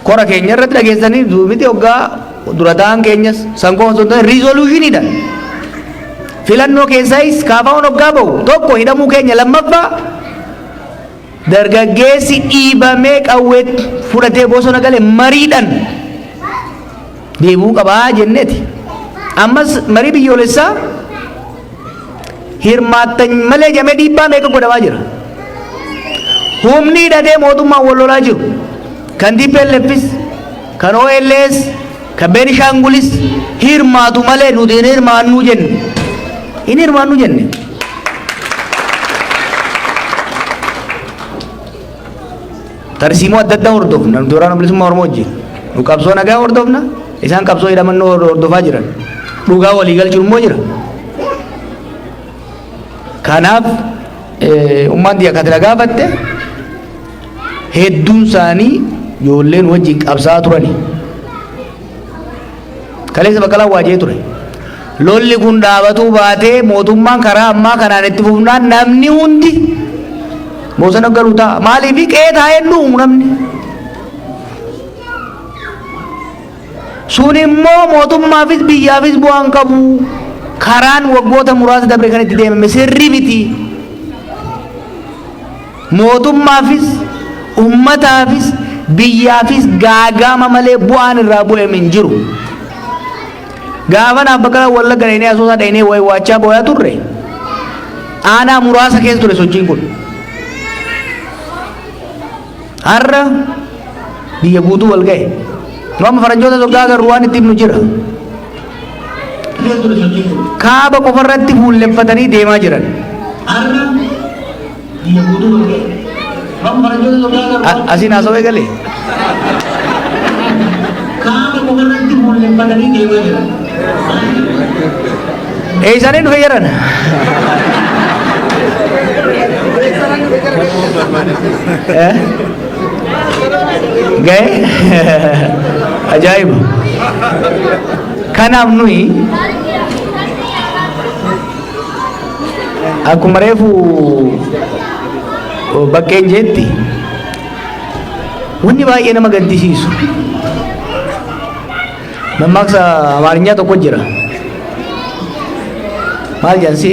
Kora keenya irratti dhageessanii miti, hoggaa dura ta'an keenyas san qofa osoo hin taane resolutioniidhaan. Filannoo keessaayis kaafaa'uun hoggaa bahu, tokko hidhamuu keenya, lammaffaa dargaggeessi dhiibamee qawwee fudhatee bosona gale mariidhaan deebi'uu qabaa jenneeti. Ammas marii biyyoolessaa hirmaattan malee jamee dhiibbaa meeqa godhamaa jira. Humni hidhatee mootummaan wal lolaa jiru. Kan TPLFis, kan OLS, kan Beenishaangulis hirmaatu malee nuti hin hirmaannuu jenne. Hin hirmaannuu jenne. Tarsiimoo adda addaa hordofna nuti Waraana Bilisummaa Oromoo wajjin. Nu qabsoo nagaa hordofna, isaan qabsoo hidhamannoo hordofaa jiran. Dhugaa walii galchuun immoo jira. Kanaaf ummaan tiyya kan na gaafatte, hedduun isaanii ijoolleen wajjin qabsaa'aa turani. Kaleessa Baqqalaan waajee ture. Lolli kun dhaabatuu baatee mootummaan karaa ammaa kanaan itti fufnaan namni hundi bosona galuu ta'a. Maaliif qe'ee taa'ee dhumu namni? Sun immoo mootummaafis biyyaafis bu'aan qabu. Karaan waggoota muraasa dabre kan itti deemame sirrii miti. Mootummaafis, ummataafis, biyyaafis gaagaama malee bu'aan irraa bu'ame hin jiru. Gaafa naaf Baqqalaa Wallagga dhaynee, Asoosaa dhaynee waywaachaa booyaa turre, aanaa muraasa keessa ture sochiin kun. Har'a biyya guutuu wal ga'e. Nu amma faranjoota soggaa agarru waan itti himnu jira. Kaaba qofarratti fuulleffatanii deemaa jiran. Asiin haasawee galee. Kaaba qofarratti fuulleffatanii deemaa jiran. Eessanii dhufe jedhan. Ga'e ajaa'iba. Kanaaf nuyi akkuma reefu baqqeen jeetti, wanni baay'ee nama gaddisiisu, mammaaksa Amaarinyaa tokko jira. Maal jedhansi?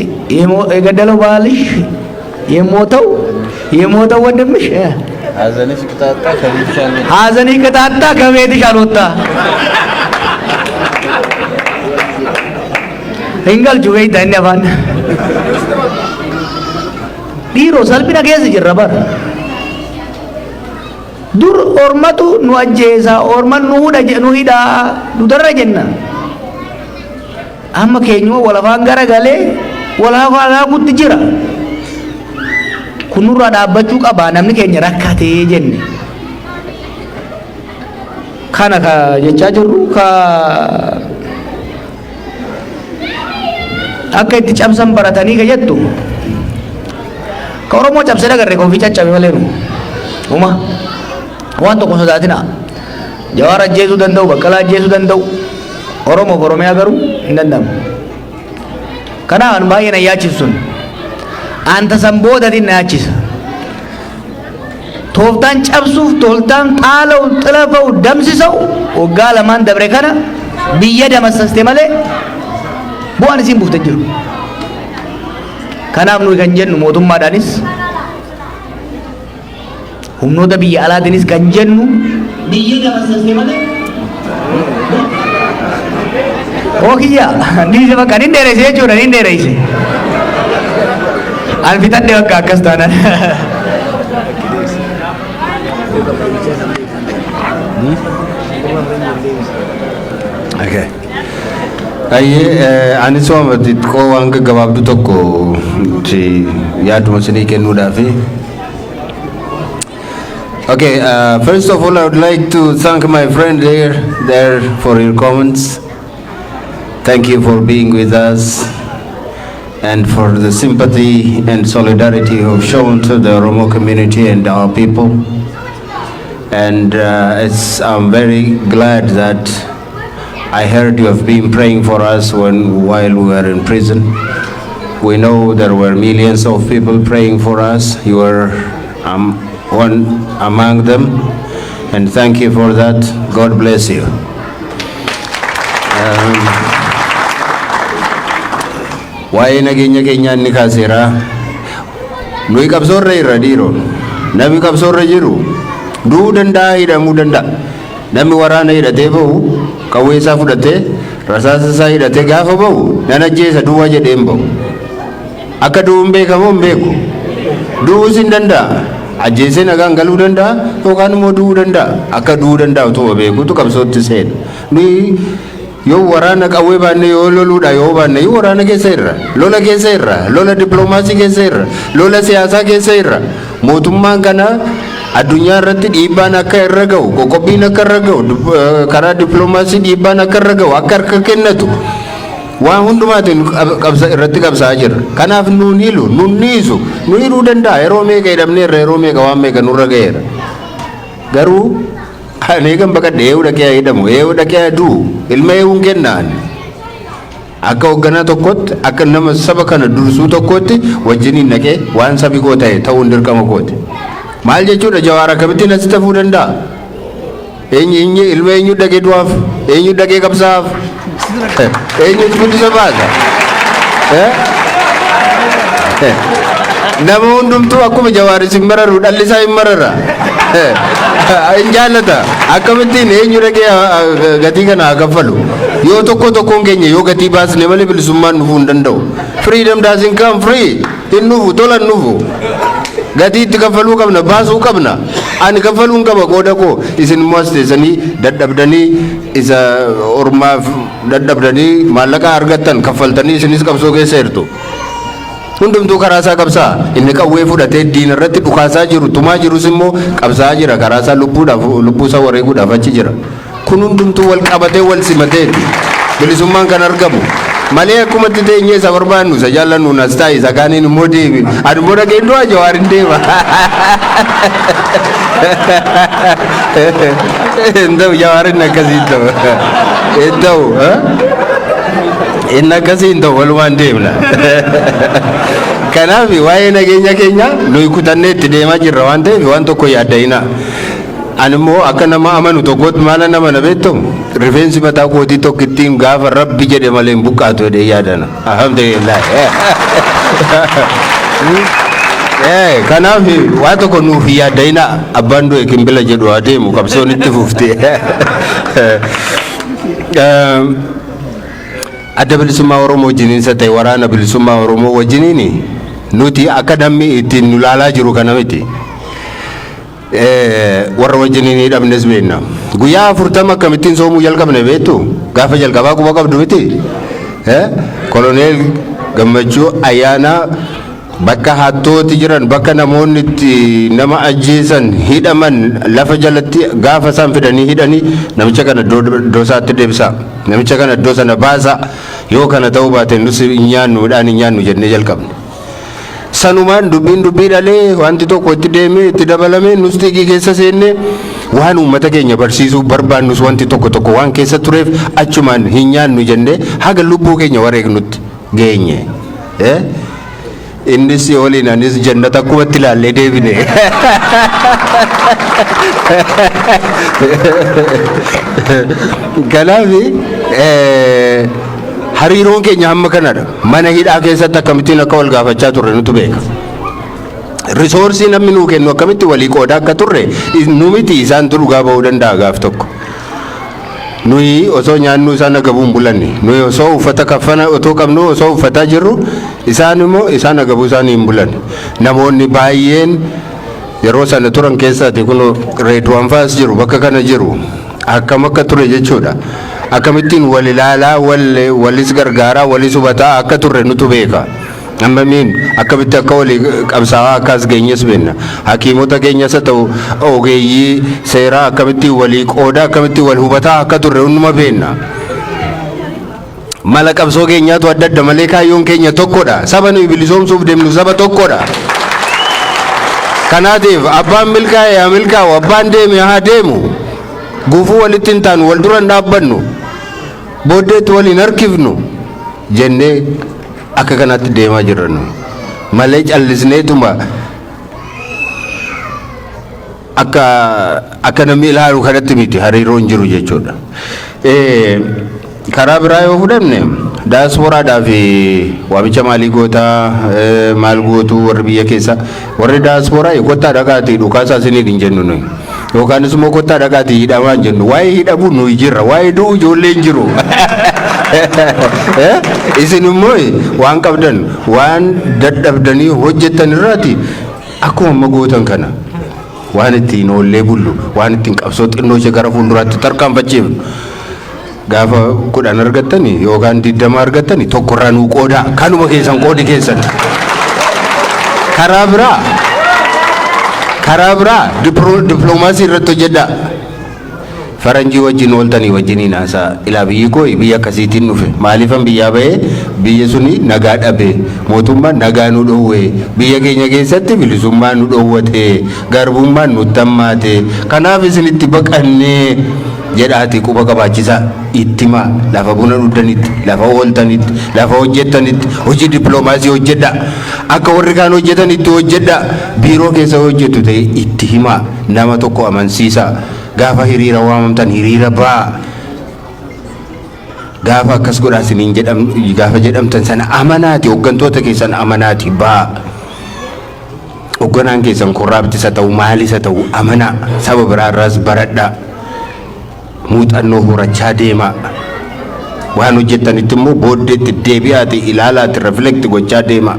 የገደለው ባልሽ፣ የሞተው ወንድምሽ፣ ሐዘንሽ ቅጣጣ ከቤትሽ አልወጣ። ሐዘንሽ ቅጣጣ ከቤትሽ አልወጣ። Hin galchu beektaa inni afaan. Dhiiroo, salphina keessa jirra bara. Dur ormatu nu ajjeesa, orman nu hudha, nu hidhaa, nu darra jenna. Amma keenyuma wal afaan garagalee wal afaan haakutti jira. Kun nurraa dhaabbachuu qaba, namni keenya rakkatee jenne. Kana ka jechaa jirru, ka akka itti cabsan baratanii ka jettu, ka Oromoo cabsee agarre, ka ofii caccabe malee. Nu uma waan tokko sodaatina. Jawaar ajjeesuu danda'u, Baqqalaa ajjeesuu danda'u, Oromoof Oromiyaa garuu hin danda'amu. Kanaaf an baay'ee na yaachisu sun anta san boodatiin na yaachisa. Tooftaan cabsuuf, tooftaan xaala'u, xilafa'u, damsisa'u waggaa 2n dabre kana biyya damassaste malee bu'aan isiin buufte jiru. Kanaaf nuyi kan jennu, mootummaadhaanis humnoota biyya alaatiinis kan jennu, biyya damassaste malee. Ookiyya dhiise, bakka nin dheeresse jechuudha, nin dheeresse. An fixadhe bakka akkas taanaan. Okay. Ayyee, anis waan xixiqqoo, waan gaggabaabdu tokko si yaaduma isinii kennuudhaafi. Okay, first of all, I would like to thank my friend there for your comments. Thank you for being with us and for the sympathy and solidarity you have shown to the Oromo community and our people. And I'm very glad that I heard you have been praying for us while we were in prison. We know there were millions of people praying for us. You were one among them. And thank you for that. God bless you. Waa'ee nageenya keenyaa inni kaaseera. Nuyi qabsoorra irra dhiiroo. Namni qabsoorra jiru du'uu danda'a, hidhamuu danda'a. Namni waraana hidhatee bahu, qawwee isaa fudhatee, rasaasa isaa hidhatee gaafa bahu, nan ajjeesa duwwaa jedhee hin bahu. Akka du'uun beekamoo hin beeku. Du'uus hin danda'a. Ajjeesee nagaan galuu danda'a yookaan immoo du'uu danda'a. Akka du'uu danda'a utuma beekutu qabsootti seena. Nuyi yoo waraana qawwee baanne, yoo loluudha yoo baanne, yoo waraana keessa irra, lola keessa irra, lola dippiloomaasii keessa irra, lola siyaasaa keessa irra, mootummaan kana addunyaa irratti dhiibbaan akka irra ga'u, qoqqobbiin akka irra ga'u, karaa dippiloomaasii dhiibbaan akka irra ga'u, akka harka kennatu, waan hundumaatiin qabsa irratti qabsaa'aa jirra. Kanaaf nuun hilu, nuun dhiisu, nu hidhuu danda'a. Yeroo meeqa hidhamneerra, yeroo meeqa waan meeqa nurra ga'eera. Garuu ani eegan baqadhe, eeyyuu dhaqee haa hidhamu, eeyyuu dhaqee haa du'u, ilma eeyyuun kennaan. Akka hoogganaa tokkotti, akka nama saba kana dursuu tokkotti, wajjiniin dhaqee waan sabi koo ta'e ta'uun dirqama kooti. Maal jechuudha, Jawaar akkamittiin asitti hafuu danda'a? Eenyu eenyu ilma eenyu dhaqee du'aaf? Eenyu dhaqee qabsaa'aaf? Eenyutu bilisa baasa? Eh? Nama hundumtuu akkuma Jawaar isin mararu dhalli isaa hin marara. Hin jaallata. Akkamittiin eenyu dhaqee gatii kana haa kaffalu? Yoo tokko tokkoon keenya yoo gatii baasne malee bilisummaan dhufuu hin danda'u. Freedom doesn't come free. Hin dhufu, tola hin dhufu. Gatii itti kaffaluu qabna, baasuu qabna. Ani kaffaluun qaba qooda koo. Isin immoo as teessanii dadhabdanii, isa ormaaf dadhabdanii maallaqa argattan kaffaltanii isinis qabsoo keessa jirtu. Hundumtuu karaa isaa qabsaa. Inni qawwee fudhatee diina irratti dhukaasaa jiru, tumaa jirus immoo qabsaa jira. Karaa isaa lubbuudhaaf, lubbuu isaa wareeguudhaaf achi jira. Kun hundumtuu wal qabatee wal simateeti bilisummaan kan argamu. Malee akkuma itti teenyee isa barbaannu, isa jaallannu as taa'e, isa kaaniin immoo deemi. Ani immoo dhaqeen du'a, Jawaar hin deema. Hin ta'u, Jawaar inni akkasii hin ta'u. Hin ta'u. Inni akkasii hin ta'u, walumaan deemna. Kanaaf waa'ee nageenya keenya nuyi kutannee itti deemaa jirra waan ta'eef waan tokko yaadda'inaa. Ani immoo akka nama amanu tokkootti maala nama na beektu, rifeensi mataa kootii tokkittiin gaafa Rabbi jedhe malee hin buqqaatu jedhee yaadana. Alhamdulillah. Kanaaf waan tokko nuuf hin yaadda'inaa, abbaan du'e kimbila jedhu haa deemu, qabsoon itti fufti. Adda Bilisummaa Oromoo wajjiniin isa ta'e Waraana Bilisummaa Oromoo wajjiniin nuti akka namni ittiin nu laalaa jiru kana miti. Warra wajjiniin hidhamnes beekna. Guyyaa 40 akkamittiin soomuu jalqabne beektu? Gaafa jalqabaa quba qabdu miti. Koloneel Gammachuu Ayyaanaa bakka hattooti jiran, bakka namoonni itti nama ajjeesan, hidhaman, lafa jalatti gaafa isaan fidanii hidhanii, "Namicha kana iddoo isaatti deebisaa, namicha kana iddoo sana baasaa, yoo kana ta'uu baate nus hin nyaannu, midhaan hin nyaannu," jennee jalqabne. Sanumaan dubbiin dubbii dhalee, wanti tokko itti deemee itti dabalamee, nus xiiqii keessa seennee, waan uummata keenya barsiisuu barbaannus wanti tokko tokko waan keessa tureef, achumaan hin nyaannu jennee haga lubbuu keenya wareegnutti geenye. Innis waliin anis jannata akkumatti ilaallee deebine. Kanaaf hariiroon keenya hamma kanadha. Mana hidhaa keessatti akkamittiin akka wal gaafachaa turre nutu beeka. Risoorsii namni nuu kennu akkamitti walii qoodaa akka turre nu miti isaantu dhugaa ba'uu danda'a gaaf tokko. Nuyi osoo nyaannuu isaan agabuu hin bulanne. Nuyi osoo uffata kaffana otoo qabnu, osoo uffataa jirru, isaan immoo isaan agabuu isaanii hin bulanne. Namoonni baay'een yeroo sana turan keessaati kun Reedwaan fa'as jiru, bakka kana jiru, akkam akka ture jechuudha. Akkamittiin wal ilaalaa, wal walis gargaaraa, walis hubataa akka turre nutu beeka. Ammamiin akkamitti akka walii qabsaa'aa akka as geenyes beekna. Hakiimota keenyas haa ta'u ogeeyyii seeraa akkamittiin walii qoodaa, akkamittiin wal hubataa akka turre hunduma beekna. Mala qabsoo keenyaatu adda adda malee kaayyoon keenya tokkodha. Saba nuyi bilisoomsuuf deemnu saba tokkodha. Kanaatiif abbaan milkaa'e haa milkaa'u, abbaan deeme haa deemu. Gufuu walitti hin taanu, wal dura hin dhaabbannu, booddeetti wal hin harkifnu jennee akka kanatti deemaa jirra nuyi. Malee callisneetuma akka namni ilaalu kanatti miti hariiroon jiru jechuudha. Karaa biraa yoo fudhanne, daasporaadhaa fi waamicha maalii gootaa, maal gootu warri biyya keessa? Warri daasporaa kottaa dhaqaatii dhukaasaa isiniin hin jennu nuyi. Yookaanis immoo kottaa dhaqaatii hidhamaa hin jennu. Waa'ee hidhamuu nuyi jirra. Waa'ee du'u ijoolleen jiru. Isin immoo waan qabdan, waan dadhabdanii hojjettan irraati akkuma amma gootan kana waan ittiin oollee bullu, waan ittiin qabsoo xinnoo ishee gara fuulduraatti tarkaanfachiifnu, gaafa 10 argattani yookaan 20 argattani tokkorraa nuu qoodaa, kanuma keessan qoodi keessan. Karaa biraa dippiloomaasii irratti hojjedhaa. Faranjii wajjin ooltanii wajjiniin haasaa. Ilaa, biyyi koo biyya akkasiitiin dhufe, maaliifan biyyaa bahee? Biyya suni nagaa dhabe, mootummaan nagaa nu dhoowwe, biyya keenya keessatti bilisummaa nu dhoowwate, garbummaan nutti hammaate, kanaaf isinitti baqannee jedhaati quba qabaachisaa ittimaa. Lafa buna dhugdanitti, lafa ooltanitti, lafa hojjettanitti hojii dippiloomaasii hojjedhaa. Akka warri kaan hojjetanitti hojjedhaa. Biiroo keessa hojjettu ta'e itti himaa, nama tokko amansiisaa. Gaafa hiriira waamamtan hiriira ba'aa. Gaafa akkas godhaa isiniin jedham, gaafa jedhamtan sana amanaati, hooggantoota keessan amanaati ba'aa. Hoogganaan keessan corrupt isa ta'u, maalis haa ta'u, amanaa. Saba biraarraas baradhaa, muuxannoo horachaa deemaa. Waan hojjettanitti immoo booddeetti deebi'aati ilaalaati reflect gochaa deemaa.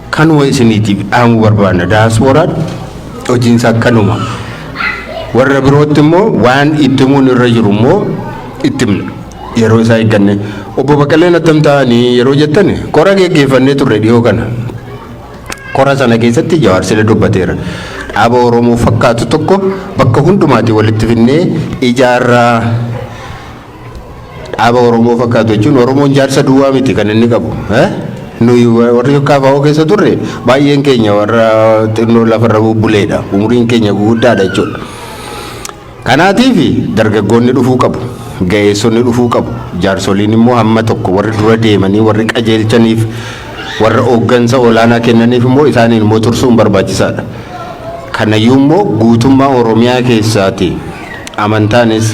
Kanuma isiniitiif dhaamuu barbaanna. Daasporaan hojiinsa akkanuma. Warra birootti immoo waan itti himuun irra jiru immoo itti himna yeroo isaa eegganne. Obbo Baqqaleen attam ta'anii yeroo jettan, kora geggeeffannee turre dhiyoo kana. Kora sana keessatti Jawaar sila dubbateera. Dhaaba Oromoo fakkaatu tokko bakka hundumaatti walitti finnee ijaarraa. Dhaaba Oromoo fakkaatu jechuun Oromoon jaarsa duwwaa miti kan inni qabu. Nuyi warri KFO keessa turre baay'een keenya warra xinnoo lafarra bubbuleedha. Umuriin keenya guguddaadha jechuudha. Kanaatiif dargaggoonni dhufuu qabu. Ga'eessonni dhufuu qabu. Jaarsoliin immoo hamma tokko warri dura deemanii warri qajeelchaniif, warra hooggansa olaanaa kennaniif immoo isaaniin immoo tursuun barbaachisaadha. Kanayyuu immoo guutummaa Oromiyaa keessaati amantaanis,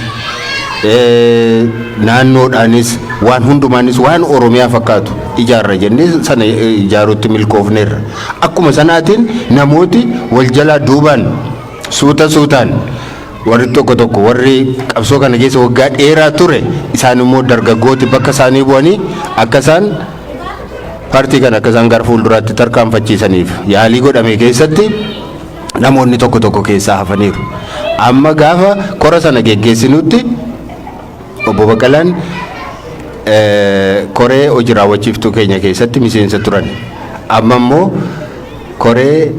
naannoodhaanis, waan hundumaanis waan Oromiyaa fakkaatu ijaarra jennee sana ijaaruutti milkoofneerra. Akkuma sanaatiin namooti wal jalaa duubaan suuta suutaan warri tokko tokko, warri qabsoo kana keessa waggaa dheeraa ture, isaan immoo dargaggooti bakka isaanii bu'anii akka isaan paartii kana akka isaan gara fuulduraatti tarkaanfachiisaniif yaalii godhame keessatti namoonni tokko tokko keessaa hafaniiru. Amma gaafa kora sana geggeessinutti obbo Baqqalaan Koree hojii raawwachiiftuu keenya keessatti miseensa turan. Amma immoo koree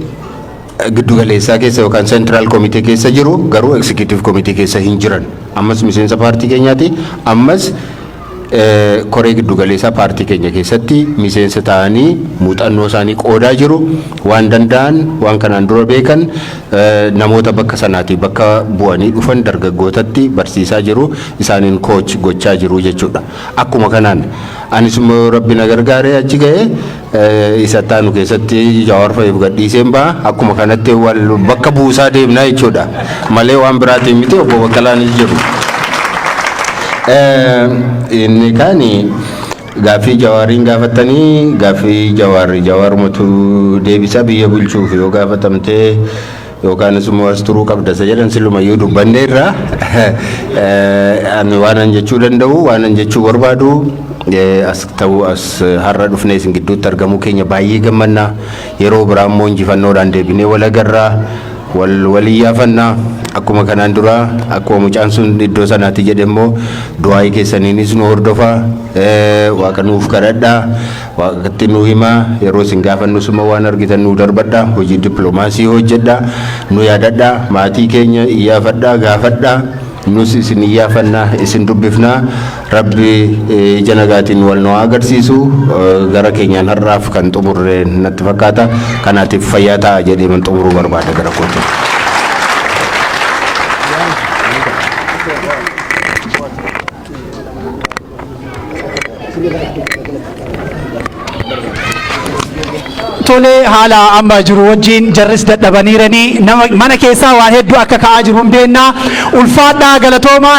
giddugaleessaa keessa yookaan central committee keessa jiru, garuu executive committee keessa hin jiran. Ammas miseensa paartii keenyaati. Ammas koree giddugaleessaa paartii keenya keessatti miseensa ta'anii muuxannoo isaanii qoodaa jiru. Waan danda'an, waan kanaan dura beekan, namoota bakka sanaatii bakka bu'anii dhufan dargaggootatti barsiisaa jiru, isaaniin coach gochaa jiru jechuudha. Akkuma kanaan anis immoo Rabbi na gargaaree achi ga'ee isa taanu keessatti Jawaar fa'iif gadhiiseen ba'a. Akkuma kanatti wal bakka buusaa deemnaa jechuudha malee waan biraatiin miti. Obbo Baqqalaanis jiru. Inni kaani gaaffii Jawaariin gaafatanii, gaaffii Jawaarri Jawaarumatu deebisa. Biyya bulchuuf yoo gaafatamtee yookaanis immoo as turuu qabda isa jedhan silumayyuu dubbanneerra. Ani waanan jechuu danda'u, waanan jechuu barbaadu, as ta'uu, as har'a dhufnee isin gidduutti argamuu keenya baay'ee gammannaa. Yeroo biraa immoo injifannoodhaan deebinee wal agarraa, wal waliyyaafannaa. Akkuma kanaan dura, akkuma mucaan sun iddoo sanaatti jedhe immoo, du'aayii keessaniinis nu hordofaa, Waaqa nuuf kadhadhaa, Waaqatti nu himaa. Yeroo isin gaafannus immoo waan argitan nu darbadhaa, hojii dippiloomaasii hojjedhaa, nu yaadadhaa, maatii keenya iyyaafadhaa, gaafadhaa, nus isin iyyaafannaa, isin dubbifnaa. Rabbi ija nagaatiin wal nu agarsiisu. Gara keenyaan har'aaf kan xumurre natti fakkaata. Kanaatiif fayyaa ta'a jedhee man xumuruu barbaada gara kootiin. Tolee, haala amma jiru wajjin jarris dadhabaniiranii nama mana keessaa waan hedduu akka ka'aa jiru hin beennaa. Ulfaadhaa, galatoomaa.